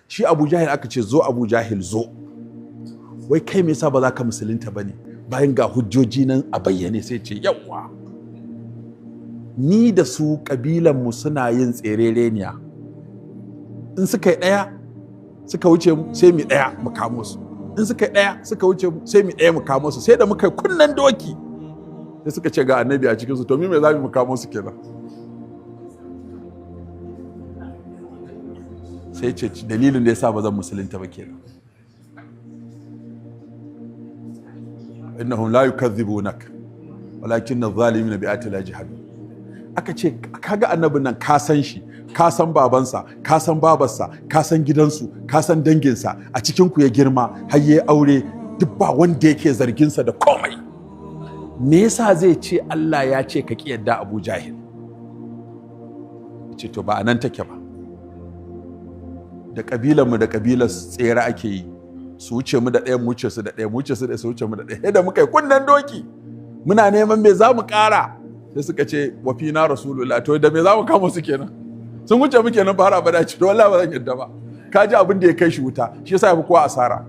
Shi Abu Jahil aka ce, "Zo, Abu Jahil, zo. Wai kai, me yasa ba za ka musulunta ba ne bayan ga hujjoji nan a bayyane?" Sai ce, "Yawwa, ni da su kabilan mu suna yin tserereniya. In suka yi ɗaya suka wuce mu, sai mu ɗaya mu kamo su. In suka yi ɗaya suka wuce mu, sai mu ɗaya mu kamo su. Sai da muka yi kunnen doki, sai suka ce ga annabi a cikinsu. To, me za mu kamo su kenan?" Sai ce, "Dalilin da yasa ba zan musulunta ba kenan." Innahum la yukadhibunak walakin adh-dhalimina bi ayati llahi yajhadun. Aka ce, "Kaga annabin nan, ka san shi, ka san babansa, ka san babarsa, ka san gidansu, ka san danginsa. A cikin ku ya girma har ya aure. Duk ba wanda yake zarginsa da komai. Me yasa zai ce Allah ya ce ka ki yadda, Abu Jahil?" Ce, "To, ba a nan take ba. Da kabilar mu da kabilar tsere ake yi. Su wuce mu da ɗaya, mu wuce su da ɗaya, mu wuce su da su wuce mu da ɗaya. Da muka yi kunnen doki, muna neman me za mu ƙara, sai suka ce wa fina rasulullah. To, da me za mu kama su kenan? Sun wuce mu kenan fara bada." Ce, "To, wallahi ba zan yadda ba." Ka ji abin da ya kai shi wuta. Shi yasa ya fi kowa asara.